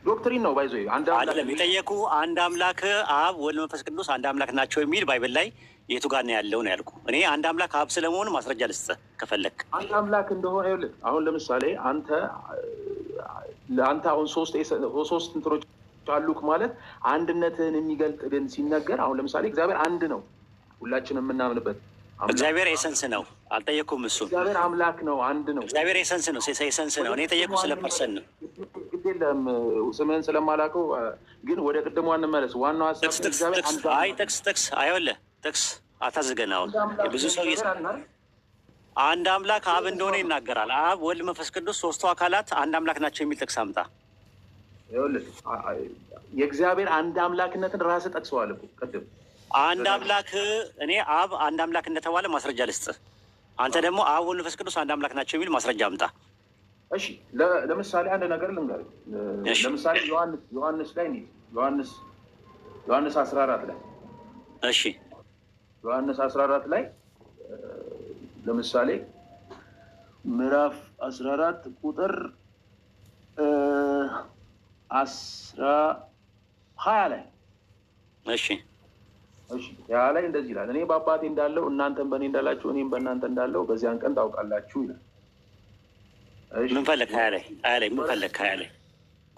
Doctrine ነው by the way፣ አንድ አምላክ አይደለም የጠየኩ፣ አንድ አምላክ አብ ወልድ መንፈስ ቅዱስ አንድ አምላክ ናቸው የሚል Bible ላይ የቱ ጋር ነው ያለው ነው ያልኩ። እኔ አንድ አምላክ አብ ስለመሆኑ ማስረጃ ልስጥህ ከፈለክ። አንድ አምላክ እንደሆነ፣ ይኸውልህ፣ አሁን ለምሳሌ አንተ አሁን ሶስት እንትኖች አሉክ ማለት አንድነትህን የሚገልጥ ግን ሲነገር፣ አሁን ለምሳሌ እግዚአብሔር አንድ ነው፣ ሁላችንም የምናምንበት አምላክ። እግዚአብሔር essence ነው፣ አልጠየኩም እሱን። እግዚአብሔር አምላክ ነው፣ አንድ ነው። እግዚአብሔር essence ነው፣ essence ነው። እኔ የጠየኩ ስለ person ነው። ግድ የለህም፣ ስምህን ስለማላውቀው ግን ወደ ቅድሙ እንመለስ። ዋናው ሀሳብ ጥቅስ ግን ጥቅስ እግዚአብሔር ጥቅስ አንድ አይ አምላክ ጥቅስ ጥቅስ አይወልህ፣ ጥቅስ አታዝገን። አሁን አንድ አምላክ ብዙ ነው ሰው እግዚአብሔር አለ አይደል? አንድ አምላክ አብ እንደሆነ ይናገራል። አብ ወልድ መንፈስ ቅዱስ ሶስቱ አካላት አንድ አምላክ ናቸው የሚል ጥቅስ አምጣ። ይኸውልህ፣ የእግዚአብሔር አንድ አምላክነትን ራስህ ጠቅሰዋል እኮ ቅድም። አንድ አምላክ፣ እኔ አብ አንድ አምላክ እንደተባለ ማስረጃ ልስጥህ። አንተ ደግሞ አብ ወልድ መንፈስ ቅዱስ አንድ አምላክ ናቸው የሚል ማስረጃ አምጣ። እሺ፣ ለምሳሌ አንድ ነገር ልንገርህ። እሺ። ለምሳሌ ዮሐንስ ላይ እንሂድ። ዮሐንስ 14 ላይ። እሺ። ዮሐንስ 14 ላይ፣ ለምሳሌ ምዕራፍ 14 ቁጥር 20 ላይ። እሺ። እሺ፣ ያ ላይ እንደዚህ ይላል፣ እኔ በአባቴ እንዳለው እናንተም በእኔ እንዳላችሁ እኔም በእናንተ እንዳለው በዚያን ቀን ታውቃላችሁ ይላል። እሺ። ምን ፈለግ 20 ላይ? 20 ላይ ምን ፈለግ? 20 ላይ፣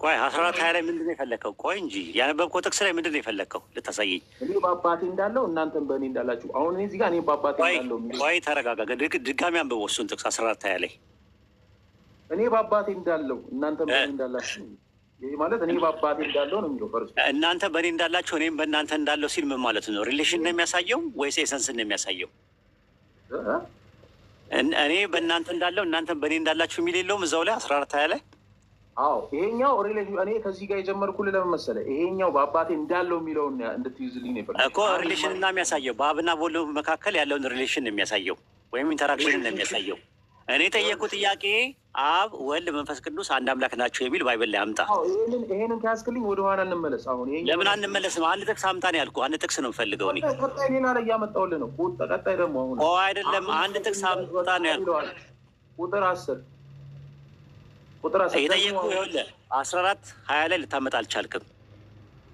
ቆይ፣ 14 20 ላይ ምንድን ነው የፈለግከው? ቆይ እንጂ፣ ያነበብከው ጥቅስ ላይ ምንድን ነው የፈለግከው ልታሳየኝ? እኔ በአባቴ እንዳለው እናንተም በእኔ እንዳላችሁ። አሁን እኔ እዚህ ጋር እኔ በአባቴ ቆይ እንዳለው የሚለው ቆይ፣ ተረጋጋ። ድጋሚ አንብበው እሱን ጥቅስ 14 20 ላይ። እኔ በአባቴ እንዳለው እናንተም በእኔ እንዳላችሁ። ይህ ማለት እኔ በአባቴ እንዳለው ነው የሚለው first። እናንተ በእኔ እንዳላችሁ እኔም በእናንተ እንዳለው ሲል ምን ማለት ነው? Relation ነው የሚያሳየው ወይስ essence ነው የሚያሳየው? እኔ በእናንተ እንዳለው እናንተም በእኔ እንዳላችሁ የሚል የለውም እዛው ላይ 14 20 ላይ? አዎ፣ ይሄኛው relation፣ እኔ ከዚህ ጋር የጀመርኩልህ ለምን መሰለህ? ይሄኛው በአባቴ እንዳለው የሚለውን እንድትይዝልኝ ነው የፈለኩት። እኮ relation እና የሚያሳየው በአብና በወልድ መካከል ያለውን relation ነው የሚያሳየው ወይም interaction ነው የሚያሳየው። እኔ የጠየኩት ጥያቄ አብ ወልድ መንፈስ ቅዱስ አንድ አምላክ ናቸው የሚል Bible ላይ አምጣ። አዎ፣ ይሄንን ከያዝክልኝ ወደ ኋላ እንመለስ። አሁን ይሄኛው ለምን አንመለስም? አንድ ጥቅስ አምጣ ነው ያልኩህ። አንድ ጥቅስ ነው የምፈልገው እኔ። ቀጣይ ሌላ ላይ እያመጣሁልህ ነው። ቀጣይ ደግሞ አሁን ኦ አይደለም፣ አንድ ጥቅስ አምጣ ነው ያልኩህ። ቁጥር 10፣ ቁጥር 10 የጠየኩህ፣ ይኸውልህ፣ 14 20 ላይ ልታመጣ አልቻልክም።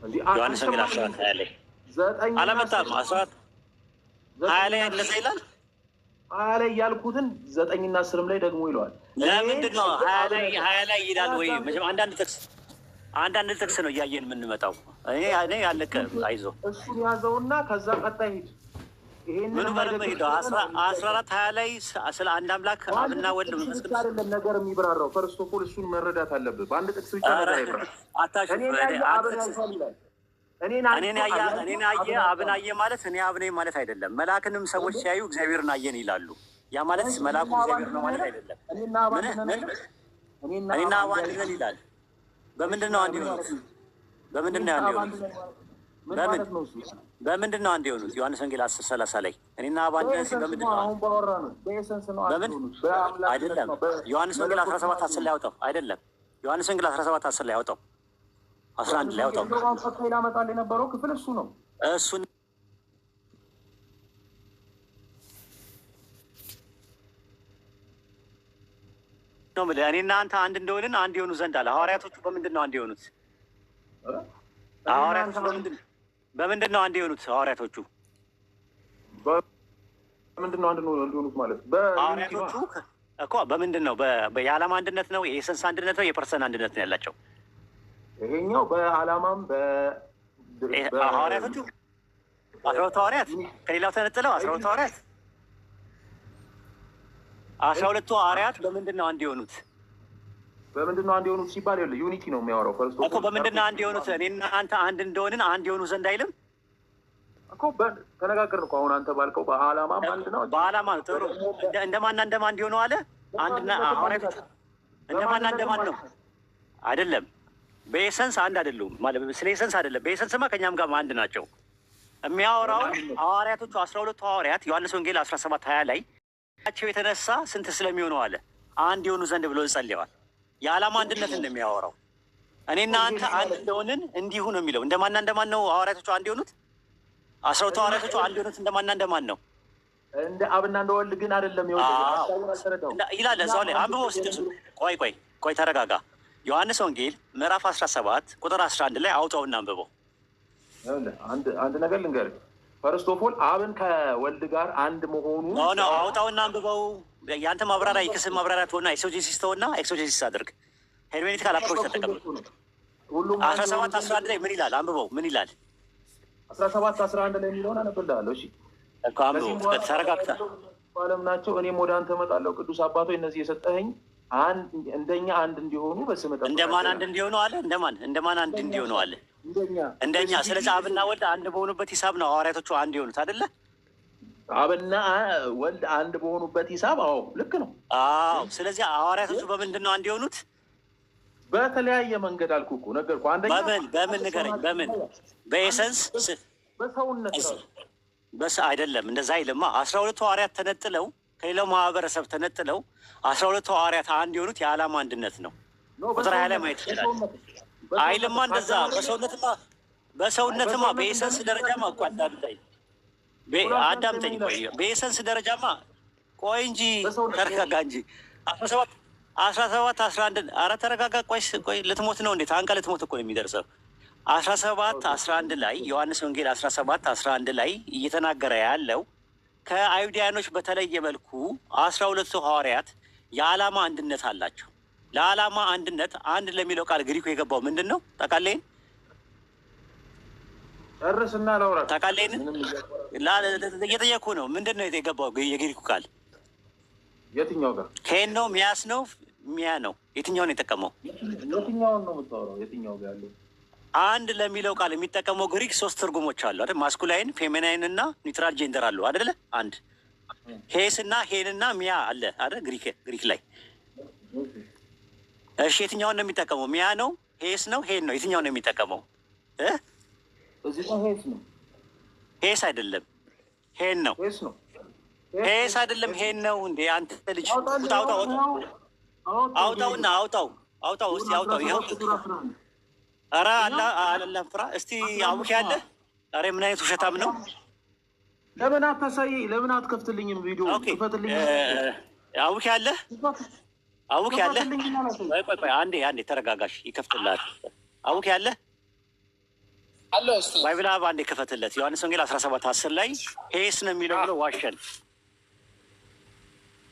እንዲህ ዮሐንስ ወንጌል 14 20 ላይ 9 አላመጣም። 14 20 ላይ እንደዛ ይላል። 20 ላይ ያልኩትን 9ና 10ም ላይ ደግሞ ይለዋል። ለምንድን ነው 20 ላይ 20 ላይ ይላል ወይ? መቼም አንዳንድ ጥቅስ ነው እያየን የምንመጣው። እኔ ያለቀ፣ አይዞህ። እሱን ያዘውና ከዛ ቀጣይ ሂድ። ይሄንን ምኑ በደንብ ሄደው 14 20 ላይ ስለ አንድ አምላክ አብና ወልድ መንፈስ ብቻ ቅዱስ አይደለም ነገር የሚብራራው። First of all እሱን መረዳት አለብህ። በአንድ ጥቅስ ብቻ ነገር አይብራራም። አታሹፍ። እኔን ያየ አብን አይቷል ይላል። እኔን እኔን ያየ አብን አየ ማለት እኔ አብ ነኝ ማለት አይደለም። መልአክንም ሰዎች ሲያዩ እግዚአብሔርን አየን ይላሉ። ያ ማለት መልአኩ እግዚአብሔር ነው ማለት አይደለም። እኔና አብ አንድ ነን አይደል? እኔና አብ አንድ ነን ይላል። በምንድን ነው አንድ የሆኑት? በምንድን ነው አንድ የሆኑት? ምን በምን? ማለት ነው እሱ? በምንድን ነው አንድ የሆኑት? ዮሐንስ ወንጌል 10:30 ላይ እኔና አብ አንድ ነን ሲል በምንድን ነው? አሁን ባወራ ነው በ essence ነው አንድ በምን? የሆኑት። በአምላክነት አይደለም። ነው። ዮሐንስ ወንጌል 17:10 ላይ አውጣው። አይደለም። ዮሐንስ ወንጌል 17:10 ላይ አውጣው። 11 ላይ አውጣው። እንደውም ቀጣይ ላመጣልህ የነበረው ክፍል እሱ ነው። እሱን ነው የምልህ። እኔና አንተ አንድ እንደሆንን አንድ የሆኑ ዘንድ አለ። ሐዋርያቶቹ በምንድን ነው አንድ የሆኑት? ሐዋርያቶቹ በምንድን ነው አንድ የሆኑት? ሐዋርያቶቹ በምንድን ነው አንድ ነው የሆኑት ማለት ሐዋርያቶቹ እኮ በምንድን ነው? የዓላማ አንድነት ነው? የ essence አንድነት ነው? የ person አንድነት ነው ያላቸው? ይሄኛው በዓላማም ሐዋርያቶቹ 12ቱ ሐዋርያት ከሌላው ተነጥለው 12ቱ ሐዋርያት፣ 12ቱ ሐዋርያት በምንድን ነው አንድ የሆኑት? በምንድን ነው አንድ የሆኑት ሲባል ይኸውልህ unity ነው የሚያወራው። First እኮ በምንድን ነው አንድ የሆኑት? እኔና አንተ አንድ እንደሆንን አንድ የሆኑ ዘንድ አይልም? እኮ ተነጋገርን እኮ፣ አሁን አንተ ባልከው በዓላማም አንድ ነው። በዓላማ ነው። ጥሩ፣ እንደማና እንደማን እንዲሆኑ አለ? አንድና ሐዋርያቶቹ እንደማና እንደማን ነው? አይደለም። በ essence አንድ አይደሉም። ማለት ስለ essence አይደለም። በ essence ማ ከእኛም ጋር አንድ ናቸው። የሚያወራው ሐዋርያቶቹ 12ቱ ሐዋርያት ዮሐንስ ወንጌል 17:20 ላይ ቸው የተነሳ ስንት ስለሚሆኑ አለ፣ አንድ የሆኑ ዘንድ ብሎ ጸልየዋል። የዓላማ አንድነትን ነው የሚያወራው። እኔና አንተ አንድ እንደሆንን እንዲሁ ነው የሚለው። እንደማና እንደማን ነው ሐዋርያቶቹ አንድ የሆኑት? 12ቱ ሐዋርያቶቹ አንድ የሆኑት እንደማና እንደማን ነው? እንደ አብና እንደ ወልድ ግን አይደለም። ይኸውልህ፣ ሀሳቡን አልተረዳሁም። ይላል እዛው ላይ፣ አንብበው እስኪ ጥቅሱን። ቆይ ቆይ ቆይ፣ ተረጋጋ። ዮሐንስ ወንጌል ምዕራፍ 17 ቁጥር 11 ላይ አውጣውና አንብበው። ይኸውልህ፣ አንድ ነገር ልንገርህ። First of all አብን ከወልድ ጋር አንድ መሆኑ No፣ አውጣውና አንብበው። የአንተ ማብራሪያ የክስህ ማብራሪያ ትሆና exegesis ተውና exegesis አድርግ። Hermeneutical approach ተጠቀም። ሁሉም 17 11 ላይ ምን ይላል? አንብበው። ምን ይላል? 17:11 ላይ የሚለውን አነብልሃለሁ። እሺ። እኮ አንብበው ተረጋግተህ። በዓለም ናቸው፣ እኔም ወደ አንተ እመጣለሁ። ቅዱስ አባት ሆይ፣ እነዚህ የሰጠኸኝ እንደኛ አንድ እንዲሆኑ በስምህ ጠብቃቸው። እንደማን አንድ እንዲሆኑ አለ? እንደማን አንድ እንዲሆኑ አለ? እንደኛ። እንደኛ። ስለዚህ አብና ወልድ አንድ በሆኑበት ሂሳብ ነው ሐዋርያቶቹ አንድ የሆኑት፣ አይደለ? አብና ወልድ አንድ በሆኑበት ሂሳብ፣ አዎ፣ ልክ ነው። አዎ። ስለዚህ ሐዋርያቶቹ በምንድን ነው አንድ የሆኑት? በተለያየ መንገድ አልኩህ እኮ፣ ነገርኩህ። አንደኛ በምን ንገረኝ። በምን? በ essence? በሰውነት ራሱ። በስ አይደለም፣ እንደዛ አይልማ። 12ቱ ሐዋርያት ተነጥለው፣ ከሌላው ማህበረሰብ ተነጥለው 12ቱ ሐዋርያት አንድ የሆኑት የዓላማ አንድነት ነው። ቁጥር 20 ላይ ማየት ይችላል። አይልማ እንደዛ። በሰውነትማ በ essence ደረጃማ እኮ አዳምጠኝ፣ አዳምጠኝ፣ ቆይ፣ በ essence ደረጃማ ቆይ እንጂ፣ ተረጋጋ እንጂ። 17 17 11፣ ኧረ ተረጋጋ። ቆይ ቆይ፣ ልትሞት ነው እንዴ? ታንቀ ልትሞት እኮ ነው የሚደርሰው። 17:11 ላይ፣ ዮሐንስ ወንጌል 17:11 ላይ እየተናገረ ያለው ከአይሁዳያኖች በተለየ መልኩ 12ቱ ሐዋርያት የዓላማ አንድነት አላቸው። ለዓላማ አንድነት አንድ ለሚለው ቃል ግሪኩ የገባው ምንድን ነው? ታውቃለህ? ጨርስና ላውራ። ታውቃለህ? እየጠየኩህ ነው። ምንድን ነው የገባው የግሪኩ ቃል? የትኛው ጋር? ሄን ነው፣ ሚያስ ነው፣ ሚያ ነው? የትኛውን የጠቀመው? የትኛውን ነው የምታወራው? የትኛው ጋር ያለው? አንድ ለሚለው ቃል የሚጠቀመው ግሪክ ሶስት ትርጉሞች አሉ አይደል? Masculine፣ feminine እና neutral gender አሉ አይደለ? አንድ ሄስ እና ሄን እና ሚያ አለ አይደል? ግሪክ ላይ። እሺ፣ የትኛውን ነው የሚጠቀመው? ሚያ ነው፣ ሄስ ነው፣ ሄን ነው? የትኛውን ነው የሚጠቀመው? እዚህ ጋር ሄስ ነው። ሄስ አይደለም፣ ሄን ነው። ሄስ ነው። ሄስ አይደለም፣ ሄን ነው። እንዴ አንተ ልጅ፣ ውጣ፣ አውጣው፣ አውጣውና አውጣው፣ አውጣው፣ እስቲ አውጣው። ይኸው፣ ኧረ አላ አላህ ፍራ እስቲ። አቡኪ አለ። ኧረ ምን አይነት ውሸታም ነው? ለምን አታሳይ? ለምን አትከፍትልኝም? ቪዲዮ ክፈትልኝ። አቡኪ አለ፣ አቡኪ አለ። ቆይ ቆይ ቆይ፣ አንዴ አንዴ ተረጋጋሽ፣ ይከፍትልሃል። አቡኪ አለ። Bible Hub አንዴ ክፈትለት። ዮሐንስ ወንጌል 17:10 ላይ ሄስ ነው የሚለው ብሎ ዋሸን።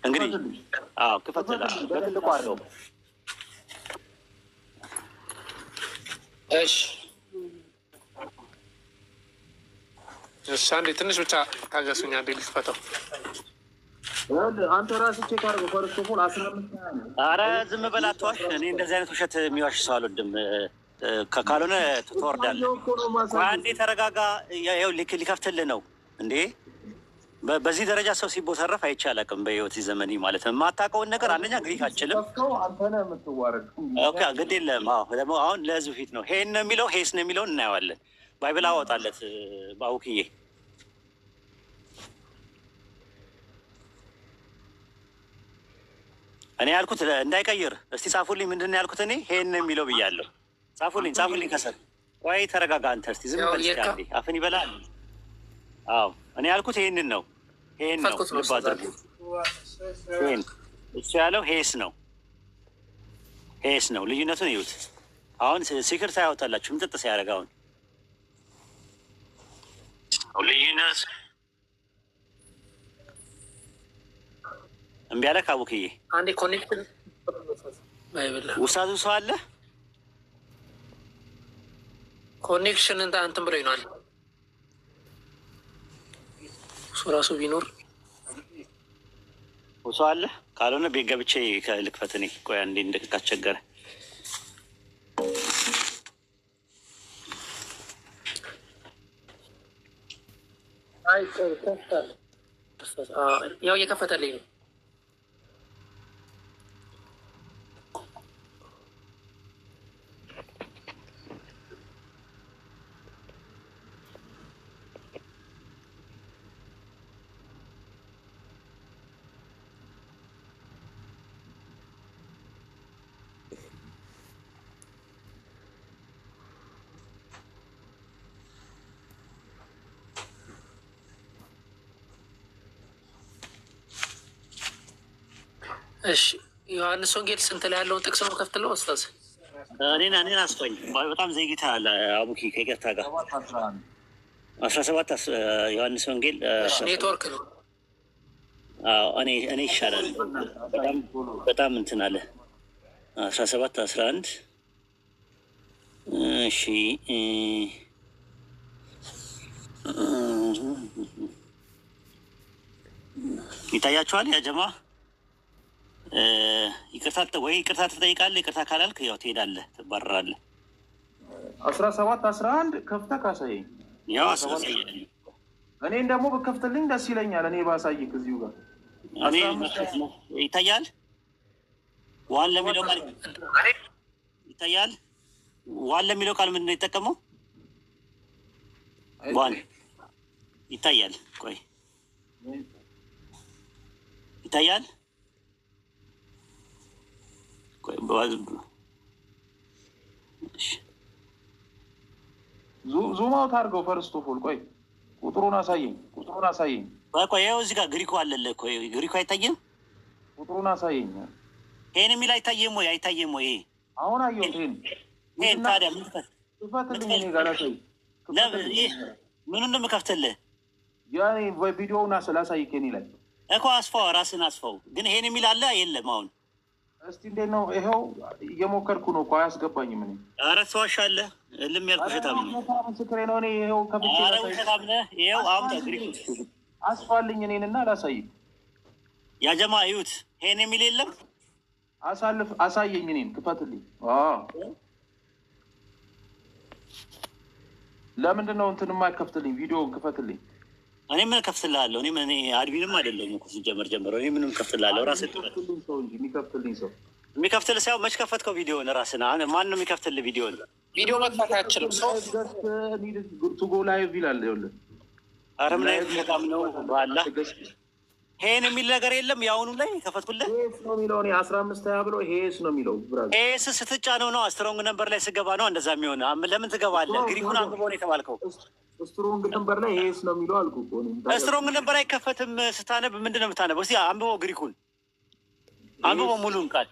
እንግዲህ አዎ፣ ክፈትልህ፣ በትልቁ አድርገው። እሺ፣ አንዴ ትንሽ ብቻ ታገሱኝ። አንዴ ልክፈተው። አንተ ራስህ check አድርገው። First of all 15 አረ ዝም በል አትዋሽ። እኔ እንደዚህ አይነት ውሸት የሚዋሽ ሰው አልወድም። ካልሆነ ትወርዳለህ። አንዴ ተረጋጋ። ይኸው ሊከፍትልህ ነው እንዴ? በዚህ ደረጃ ሰው ሲቦተረፍ አይቼ አላውቅም በህይወት ዘመኔ ማለት ነው። የማታውቀውን ነገር አንደኛ ግሪክ አችልም። አንተ ነህ የምትዋረድ። Okay፣ ግድ የለም። ደግሞ አሁን ለህዝብ ፊት ነው። ሄን ነው የሚለው ሄስ ነው የሚለውን እናየዋለን። Bible አወጣለት በአውክዬ። እኔ ያልኩት እንዳይቀይር እስቲ ጻፉልኝ። ምንድን ነው ያልኩት? እኔ ሄን ነው የሚለው ብያለሁ። ጻፉልኝ፣ ጻፉልኝ ከስር። ቆይ ተረጋጋ አንተ፣ እስቲ ዝም በል እስቲ አንዴ። አፍን ይበላል። አዎ፣ እኔ ያልኩት ይሄንን ነው። ሄን ነው፣ ልብ አድርጉ። ሄን፣ እሱ ያለው ሄስ ነው። ሄስ ነው። ልዩነቱን እዩት። አሁን secret አያወጣላችሁ ምጥጥ ሲያደርግ አሁን ልዩነት እምቢ አለ ካቡክዬ። አንዴ connection ውሳቱ ሰው አለ። Connection እንትን ብሎኝ ነው። እሱ ራሱ ቢኖር ሰው አለ። ካልሆነ ቤት ገብቼ ልክፈት። እኔ ቆይ አንዴ ካስቸገረ። ያው እየከፈተልኝ ነው። እሺ፣ ዮሐንስ ወንጌል ስንት ላይ ያለውን ጥቅስ ነው ከፍትለው ኡስታዝ? እኔን አስፋኝ፣ በጣም ዘግይተሃል አቡኪ፣ ከይቅርታ ጋር። 17 ዮሐንስ ወንጌል። ኔትወርክ ነው። አዎ፣ እኔ ይሻላል። በጣም በጣም እንትን አለ። 17 11። እሺ፣ ይታያችኋል። ያ ጀማ ይቅርታ ወይ ይቅርታ ትጠይቃለህ። ይቅርታ ካላልክ ያው ትሄዳለህ፣ ትባረራለህ። 17:11 ከፍተህ ካሳየኝ። ያው አሳያለሁ። እኔን ደግሞ ብከፍትልኝ ደስ ይለኛል። እኔ ባሳይክ እዚሁ ጋር። እኔ ይታያል። One ለሚለው ቃል ይታያል። One ለሚለው ቃል ምንድን ነው የተጠቀመው? One ይታያል። ቆይ፣ ይታያል። ቆይ፣ እሺ። Zoom out አድርገው first of all። ቆይ፣ ቁጥሩን አሳየኝ፣ ቁጥሩን አሳየኝ። ቆይ ቆይ፣ ይኸው እዚህ ጋር ግሪኩ አለልህ እኮ። ግሪኩ አይታይም? ቁጥሩን አሳየኝ። ይሄን የሚል አይታየም ወይ? አይታየም ወይ? ይሄ አሁን አየሁት። ይሄን ይሄን ታዲያ ምን ክፈትልኝ፣ እኔ ጋር ላሳይ። ምኑን ነው የምከፍትልህ? ያኔ ቪዲዮውን ላሳይክ እኔ ላይ። እኮ አስፋው፣ ራስን አስፋው። ግን ይሄን የሚል አለ የለም? አሁን እስቲ እንዴት ነው? ይኸው እየሞከርኩ ነው እኮ፣ አያስገባኝም። እኔ ኧረ ትዋሻለህ። እልም ያልኩ ውሸታም ነው። ምስክሬ ነው። እኔ ይኸው ከፍቼ ኧረ ላሳይ። ውሸታም ነህ። ይኸው አምጣ ግሪኩ። አስፋልኝ እኔንና ላሳይ። ያ ጀማ እዩት። ይሄን የሚል የለም። አሳልፍ፣ አሳየኝ፣ እኔን ክፈትልኝ። አዎ፣ ለምንድን ነው እንትን የማይከፍትልኝ? ቪዲዮውን ክፈትልኝ። እኔ ምን ከፍትልሃለሁ? እኔ እኔ admin ም አይደለሁም እኮ ሲጀመር ጀምሮ። እኔ ምንም ከፍትልሃለሁ? ራስህ ክፈት። የሚከፍትልኝ ሰው እንጂ፣ የሚከፍትልኝ ሰው። የሚከፍትልህ ሳይሆን መች ከፈትከው ቪዲዮን ራስህ? ማን ነው የሚከፍትልህ ቪዲዮን? ቪዲዮ መክፈት አይችልም ሰው። To go live ይላል። ይኸውልህ። ኧረ ምን አይነት ውሸታም ነው በአላህ። ይሄን የሚል ነገር የለም። የአሁኑ ላይ ከፈትኩልህ። ሄስ ነው የሚለው። እኔ 15:20 ብሎ ሄስ ነው የሚለው brother። ሄስ ስትጫነው ነው፣ Strong number ላይ ስገባ ነው እንደዛ የሚሆን። ለምን ትገባለህ? ግሪኩን አንብበው ነው የተባልከው። Strong number ላይ ሄስ ነው የሚለው አልኩህ እኮ እኔ። Strong number አይከፈትም። ስታነብ ምንድን ነው የምታነበው? እስኪ አንብበው፣ ግሪኩን አንብበው ሙሉን ቃል።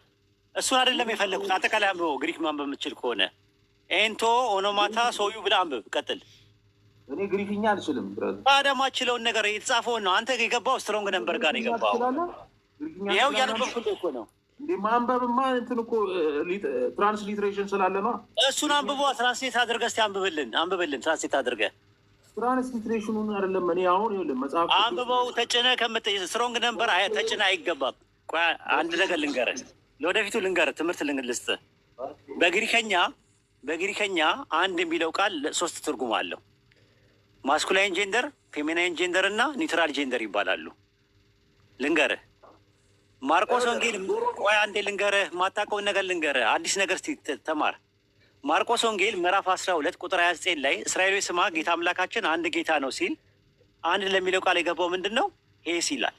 እሱን አይደለም የፈለግኩት። አጠቃላይ አንብበው፣ ግሪክ ማንበብ የምትችል ከሆነ። ኤንቶ ኦኖማታ ሶዩ ብለህ አንብብ። ቀጥል። እኔ ግሪክኛ አልችልም brother። ታዲያ ማችለውን ነገር የተጻፈውን ነው። አንተ የገባው Strong number ጋር ነው የገባው። ትችላለህ? ግሪክኛ ይኸው ትችላለህ? እያነበብኩልህ እኮ ነው። እንዴ፣ ማንበብማ እንትን እኮ transliteration ስላለ ነው። እሱን አንብቦ translate አድርገህ እስኪ አንብብልን፣ አንብብልን translate አድርገህ። Transliteration ኑን አይደለም፣ እኔ አሁን ይኸውልህ መጽሐፍ ቅዱስ አንብበው። ተጭነህ Strong number ተጭነህ አይገባም። ቆይ፣ አንድ ነገር ልንገርህ፣ ለወደፊቱ ልንገርህ፣ ትምህርት ልስጥህ። በግሪከኛ አንድ የሚለው ቃል ሶስት ትርጉም አለው። Masculine gender፣ feminine gender እና neutral gender ይባላሉ። ልንገርህ፣ ማርቆስ ወንጌል፣ ቆይ አንዴ ልንገርህ፣ ማታውቀውን ነገር ልንገርህ፣ አዲስ ነገር እስቲ ተማር። ማርቆስ ወንጌል ምዕራፍ 12 ቁጥር 29 ላይ "እስራኤል ሆይ ስማ፣ ጌታ አምላካችን አንድ ጌታ ነው" ሲል አንድ ለሚለው ቃል የገባው ምንድን ነው? ሄስ ይላል።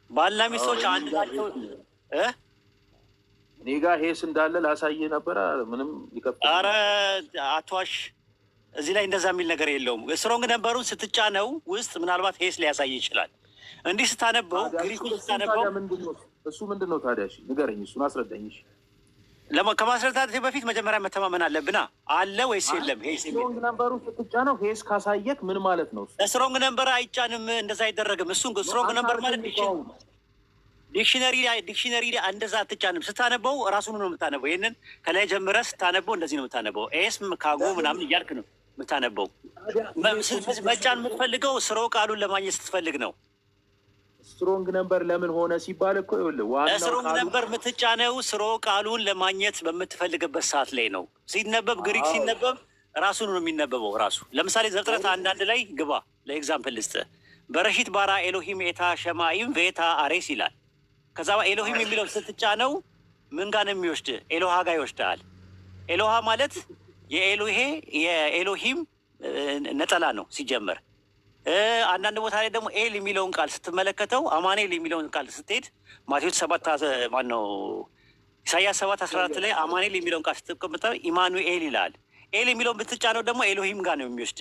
ባልና ሚስቶች አንድ ናቸው እ እኔ ጋር ሄስ እንዳለ ላሳይህ ነበረ። ምንም ሊከፍት ኧረ አትዋሽ። እዚህ ላይ እንደዛ የሚል ነገር የለውም። Strong number ኡን ስትጫነው ውስጥ ምናልባት ሄስ ሊያሳይ ይችላል። እንዲህ ስታነበው፣ ግሪኩ ስታነበው ታዲያ ምንድን ነው እሱ? ምንድን ነው ታዲያ? እሺ ንገረኝ፣ እሱን አስረዳኝ። እሺ። ከማስረዳት በፊት መጀመሪያ መተማመን አለብና አለ ወይስ የለም ሄስ የሚል። Strong number ኡ ስትጫነው ሄስ ካሳየክ ምን ማለት ነው? Strong number አይጫንም፣ እንደዛ አይደረግም። እሱን strong number ማለት dictionary ላይ እንደዛ አትጫንም። ስታነበው ራሱን ነው የምታነበው። ይህንን ከላይ ጀምረህ ስታነበው እንደዚህ ነው የምታነበው። ኤስ ካጎ ምናምን እያልክ ነው የምታነበው። መጫን የምትፈልገው ስሮ ቃሉን ለማግኘት ስትፈልግ ነው። Strong number ለምን ሆነ ሲባል እኮ ይኸውልህ ዋናው Strong ቃሉ number የምትጫነው ስሮ ቃሉን ለማግኘት በምትፈልግበት ሰዓት ላይ ነው። ሲነበብ፣ ግሪክ ሲነበብ ራሱን ነው የሚነበበው ራሱ። ለምሳሌ ዘፍጥረት 1:1 ላይ ግባ፣ ለ example ልስጥህ። በረሺት ባራ ኤሎሂም ኤታ ሸማኢም ቬታ አሬስ ይላል። ከዛ ኤሎሂም የሚለው ስትጫነው ምን ጋር ነው የሚወስድ? ኤሎሃ ጋር ይወስድሃል። ኤሎሃ ማለት የኤሎሄ የኤሎሂም ነጠላ ነው ሲጀመር። አንዳንድ ቦታ ላይ ደግሞ ኤል የሚለውን ቃል ስትመለከተው፣ አማኑኤል የሚለውን ቃል ስትሄድ ማቴዎስ 7፣ ማነው፣ ኢሳያስ 7:14 ላይ አማኑኤል የሚለውን ቃል ስትቀምጠው ኢማኑኤል ይላል። ኤል የሚለውን ብትጫነው ደግሞ ኤሎሂም ጋር ነው የሚወስድ።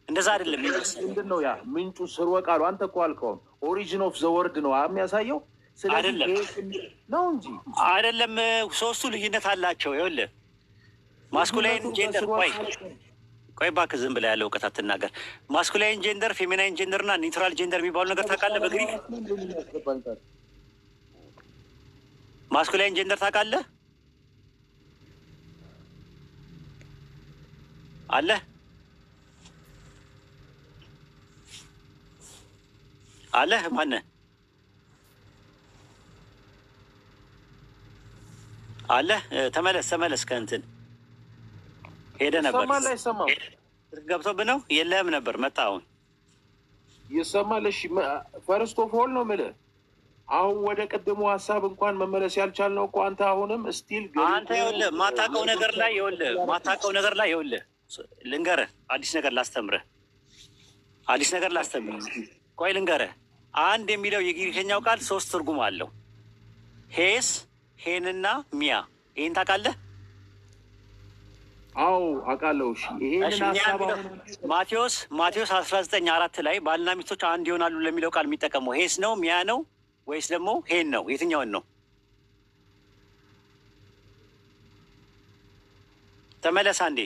እንደዛ አይደለም የሚወሰደው። ምንድን ነው ያ ምንጩ ስርወ ቃሉ? አንተ እኮ አልከውም። Origin of the word ነው የሚያሳየው። ስለዚህ አይደለም። ሄስ ነው እንጂ። አይደለም። ሶስቱ ልዩነት አላቸው። ይኸውልህ Masculine gender፣ ቆይ ቆይ እባክህ ዝም ብለህ ያለ እውቀት አትናገር። Masculine gender፣ feminine gender እና neutral gender የሚባሉ ነገር ታውቃለህ? በግሪክ masculine gender ታውቃለህ? አለ አለ ማነህ አለ? ተመለስ ተመለስ። ከእንትን ሄደ ነበር። ይሰማል አይሰማም? ገብቶብህ ነው? የለህም ነበር፣ መጣ አሁን። ይሰማል። እሺ፣ first of all ነው የምልህ፣ አሁን ወደ ቅድሙ ሀሳብ እንኳን መመለስ ያልቻልነው እኮ አንተ አሁንም still አንተ ይኸውልህ ማታውቀው ነገር ላይ፣ ይኸውልህ ማታውቀው ነገር ላይ፣ ይኸውልህ ልንገርህ፣ አዲስ ነገር ላስተምርህ፣ አዲስ ነገር ላስተምርህ። ቆይ ልንገርህ፣ አንድ የሚለው የግሪከኛው ቃል ሶስት ትርጉም አለው። ሄስ፣ ሄንና ሚያ። ይህን ታውቃለህ? አዎ አውቃለሁ። እሺ፣ ይሄንን ሀሳብ ማቴዎስ 19:4 ላይ ባልና ሚስቶች አንድ ይሆናሉ ለሚለው ቃል የሚጠቀመው ሄስ ነው፣ ሚያ ነው ወይስ ደግሞ ሄን ነው? የትኛውን ነው? ተመለስ አንዴ።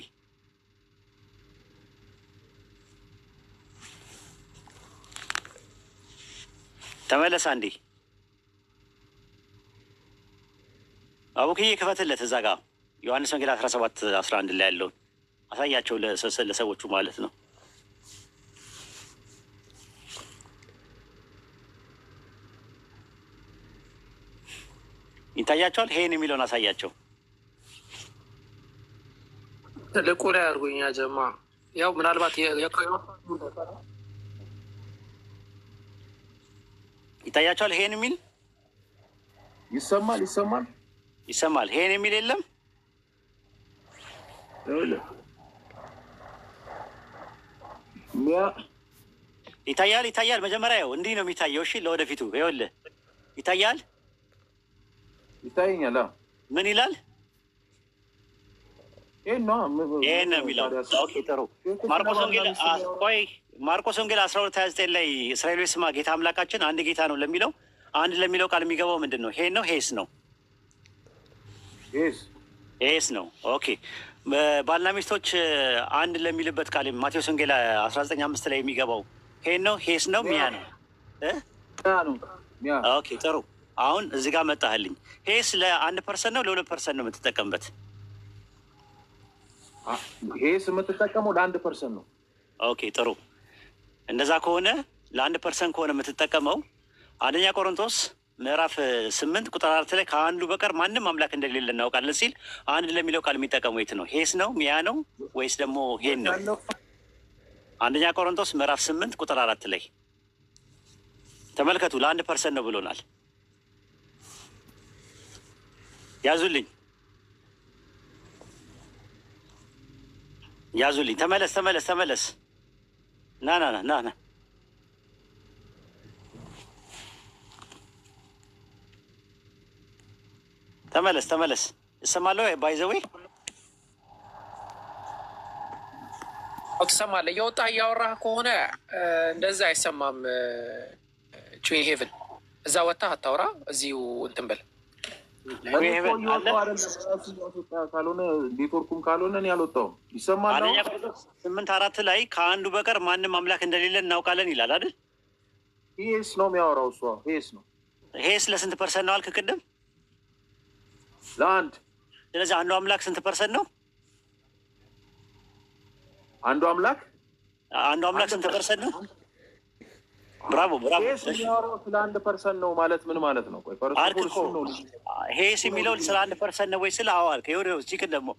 ተመለስ አንዴ። አቡክዬ ክፈትለት፣ እዛ ጋ ዮሐንስ ወንጌል 17:11 ላይ ያለውን አሳያቸው ለሰዎቹ ማለት ነው። ይታያቸዋል። ሄን የሚለውን አሳያቸው። ትልቁ ላይ አድርጉኛ ጀማ። ያው ምናልባት ይታያቸዋል። ሄን የሚል ይሰማል፣ ይሰማል፣ ይሰማል። ሄን የሚል የለም። ይታያል፣ ይታያል። መጀመሪያ ያው እንዲህ ነው የሚታየው። እሺ፣ ለወደፊቱ ይኸውልህ ይታያል፣ ይታየኛል። ምን ይላል? ይሄን ነው፣ ይሄን ነው የሚለው። Okay፣ ጥሩ። ማርቆስ ወንጌል፣ ቆይ፣ ማርቆስ ወንጌል 12:29 ላይ እስራኤል ሆይ ስማ፣ ጌታ አምላካችን አንድ ጌታ ነው ለሚለው፣ አንድ ለሚለው ቃል የሚገባው ምንድን ነው? ሄን ነው ሄስ ነው? ሄስ። ሄስ ነው። Okay፣ ባልና ሚስቶች አንድ ለሚልበት ቃል ማቴዎስ ወንጌል 19:5 ላይ የሚገባው ሄን ነው፣ ሄስ ነው፣ ሚያ ነው? Okay፣ ጥሩ። አሁን እዚህ ጋር መጣህልኝ። ሄስ ለአንድ person ነው ለሁለት person ነው የምትጠቀምበት? ሄስ የምትጠቀመው ለአንድ person ነው። Okay፣ ጥሩ። እንደዛ ከሆነ፣ ለአንድ person ከሆነ የምትጠቀመው፣ አንደኛ ቆሮንቶስ ምዕራፍ 8 ቁጥር 4 ላይ ከአንዱ በቀር ማንም አምላክ እንደሌለ እናውቃለን ሲል አንድ ለሚለው ቃል የሚጠቀመው የት ነው? ሄስ ነው፣ ሚያ ነው ወይስ ደግሞ ሄን ነው? አንደኛ ቆሮንቶስ ምዕራፍ 8 ቁጥር 4 ላይ ተመልከቱ። ለአንድ person ነው ብሎናል። ያዙልኝ፣ ያዙልኝ። ተመለስ፣ ተመለስ፣ ተመለስ። ና ና ና ና። ተመለስ፣ ተመለስ። እሰማለሁ by the way። ትሰማለህ። እየወጣህ እያወራህ ከሆነ እንደዛ አይሰማም። ቹ ሄቭን፣ እዛ ወጥተህ አታውራ፣ እዚሁ እንትን በል። ካልሆነ ኔትወርኩም ካልሆነ እኔ አልወጣሁም። ይሰማል። አንደኛ ቆሮንቶስ 8:4 ላይ ከአንዱ በቀር ማንም አምላክ እንደሌለ እናውቃለን ይላል አይደል? ሄስ ነው የሚያወራው እሷ፣ ሄስ ነው። ሄስ ለስንት person ነው አልክ ቅድም? ለአንድ። ስለዚህ አንዱ አምላክ ስንት person ነው? አንዱ አምላክ አንዱ አምላክ ስንት person ነው? Bravo, bravo። ሄስ የሚያወራው ስለ አንድ person ነው ማለት ምን ማለት ነው? ቆይ first አልክ እኮ፣ ሄስ የሚለው ስለ አንድ person ነው ወይ ስል አዎ አልክ። ይኸው ሲክል ደግሞ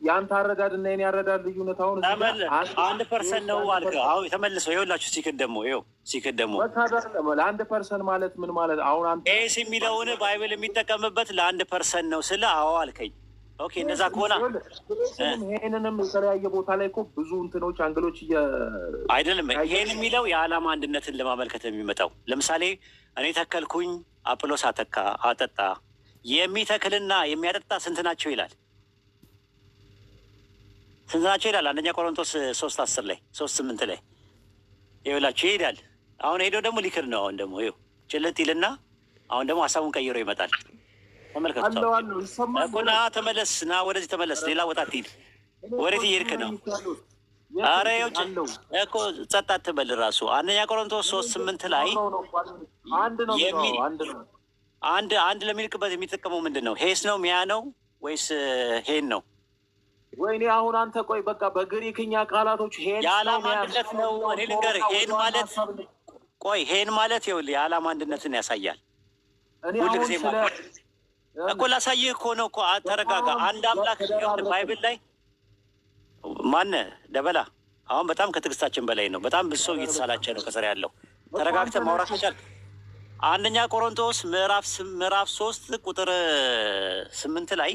የአንተ አረዳድ እና የኔ አረዳድ ልዩነት አሁን እዚህ ጋር አንድ person ነው አልክ። አዎ ተመልሶ ይኸውላችሁ ሲክል ደግሞ፣ ይኸው ሲክል ደግሞ ለአንድ person ማለት ምን ማለት አሁን አንተ ሄስ የሚለውን Bible የሚጠቀምበት ለአንድ person ነው ስለ አዎ አልከኝ። Okay፣ እንደዛ ከሆነ ይሄንንም የተለያየ ቦታ ላይ እኮ ብዙ እንትኖች angle ኦች አይደለም። ይሄን የሚለው የዓላማ አንድነትን ለማመልከት ነው የሚመጣው። ለምሳሌ እኔ ተከልኩኝ፣ አጵሎስ አተካ አጠጣ። የሚተክልና የሚያጠጣ ስንት ናቸው ይላል? ስንት ናቸው ይላል? አንደኛ ቆሮንቶስ 3:10 ላይ፣ 3:8 ላይ ይኸውላችሁ ይሄዳል። አሁን ሄዶ ደግሞ ሊክድ ነው። አሁን ደግሞ ይኸው ጭልጥ ይልና አሁን ደግሞ ሀሳቡን ቀይሮ ይመጣል። ተመልከቱት። አለው አለው ይሰማል። እኮ ና ተመለስ፣ ና ወደዚህ ተመለስ። ሌላ ቦታ አትሂድ። ወዴት እየሄድክ ነው? አረ የውጭ እኮ ጸጥ አትበል። ራሱ አንደኛ ቆሮንቶስ 3:8 ላይ አንድ ነው የሚለው አንድ ነው። አንድ አንድ ለሚልክበት የሚጠቀመው ምንድን ነው? ሄስ ነው ሚያ ነው ወይስ ሄን ነው? ወይኔ አሁን አንተ ቆይ በቃ በግሪክኛ ቃላቶች ሄን የዓላማ አንድነት ነው። እኔ ልንገርህ፣ ሄን ማለት ቆይ ሄን ማለት ይኸውልህ የዓላማ አንድነትን ያሳያል። እኔ ሁል አሁን ጊዜ ስለ እኮ ላሳይህ እኮ ነው እኮ ተረጋጋ። አንድ አምላክ ይኸውልህ Bible ላይ ማነህ ደበላ፣ አሁን በጣም ከትዕግስታችን በላይ ነው። በጣም ብዙ ሰው እየተሳላቸ ነው ከስር ያለው። ተረጋግተህ ማውራት ከቻልክ አንደኛ ቆሮንቶስ ምዕራፍ 3 ቁጥር 8 ላይ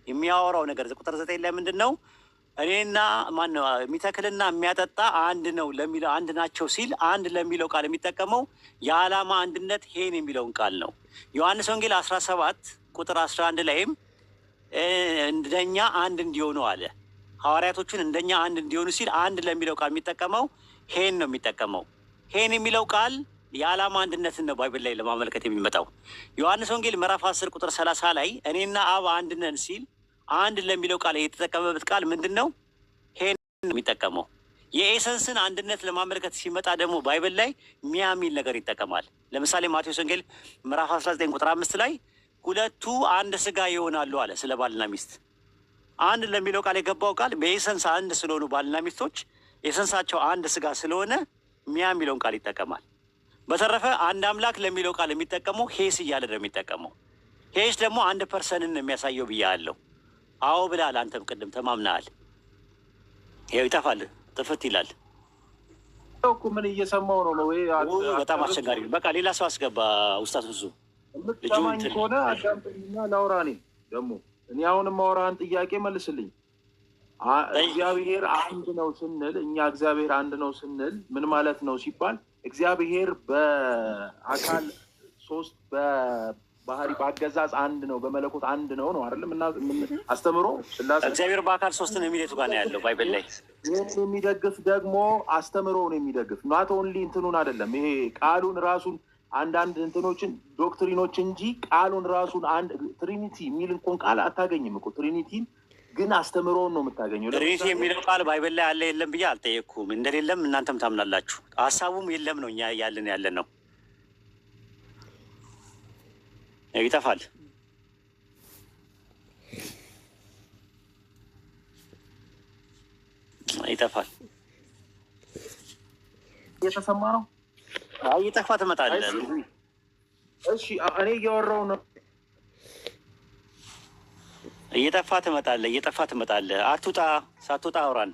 የሚያወራው ነገር ቁጥር 9 ላይ ምንድን ነው? እኔና ማነው የሚተክልና የሚያጠጣ አንድ ነው ለሚለው አንድ ናቸው ሲል አንድ ለሚለው ቃል የሚጠቀመው የዓላማ አንድነት ሄን የሚለውን ቃል ነው። ዮሐንስ ወንጌል 17 ቁጥር 11 ላይም እንደኛ አንድ እንዲሆኑ አለ። ሐዋርያቶቹን እንደኛ አንድ እንዲሆኑ ሲል አንድ ለሚለው ቃል የሚጠቀመው ሄን ነው የሚጠቀመው። ሄን የሚለው ቃል የዓላማ አንድነትን ነው Bible ላይ ለማመልከት የሚመጣው። ዮሐንስ ወንጌል ምዕራፍ 10 ቁጥር 30 ላይ እኔና አብ አንድ ነን ሲል አንድ ለሚለው ቃል የተጠቀመበት ቃል ምንድን ነው? ሄን ነው የሚጠቀመው። የ essence ን አንድነት ለማመልከት ሲመጣ ደግሞ Bible ላይ ሚያ የሚል ነገር ይጠቀማል። ለምሳሌ ማቴዎስ ወንጌል ምዕራፍ 19 ቁጥር 5 ላይ ሁለቱ አንድ ስጋ ይሆናሉ አለ ስለ ባልና ሚስት። አንድ ለሚለው ቃል የገባው ቃል በ essence አንድ ስለሆኑ ባልና ሚስቶች essence ኣቸው አንድ ስጋ ስለሆነ ሚያ የሚለውን ቃል ይጠቀማል። በተረፈ አንድ አምላክ ለሚለው ቃል የሚጠቀመው ሄስ እያለ ነው የሚጠቀመው። ሄስ ደግሞ አንድ person ን ነው የሚያሳየው ብያለሁ። አዎ ብለሃል። አንተም ቅድም ተማምነሃል። ይኸው ይጠፋል፣ ጥፍት ይላል። እኮ ምን እየሰማው ነው ነው ወይ? በጣም አስቸጋሪ ነው። በቃ ሌላ ሰው አስገባ። ኡስታዝ እሱ የምትሰማኝ ከሆነ አዳምጠኝና ላውራ። እኔ ደግሞ እኔ አሁን የማወራህን ጥያቄ መልስልኝ። እግዚአብሔር አንድ ነው ስንል እኛ እግዚአብሔር አንድ ነው ስንል ምን ማለት ነው ሲባል እግዚአብሔር በአካል ሶስት በባህሪ በአገዛዝ አንድ ነው፣ በመለኮት አንድ ነው ነው አይደለም? እና አስተምሮ ስላሴ እግዚአብሔር በአካል ሶስት ነው የሚል የቱ ጋር ነው ያለው Bible ላይ? ይህን የሚደግፍ ደግሞ አስተምሮ ነው የሚደግፍ not only እንትኑን አይደለም። ይሄ ቃሉን ራሱን አንዳንድ እንትኖችን doctrine ኦች እንጂ ቃሉን ራሱን አንድ Trinity የሚል እንኳን ቃል አታገኝም እኮ። Trinity ን ግን አስተምሮውን ነው የምታገኘው። Trinity የሚለው ቃል Bible ላይ አለ የለም ብዬ አልጠየቅኩም። እንደሌለም እናንተም ታምናላችሁ። ሀሳቡም የለም ነው እኛ ያለን ያለን ነው። ይጠፋል። ይጠፋል። እየተሰማ ነው። አይ እየጠፋ ትመጣለህ። እሺ እኔ እያወራሁ ነው። እየጠፋ ትመጣለህ። እየጠፋ ትመጣለህ። አትውጣ፣ ሳትወጣ አውራን።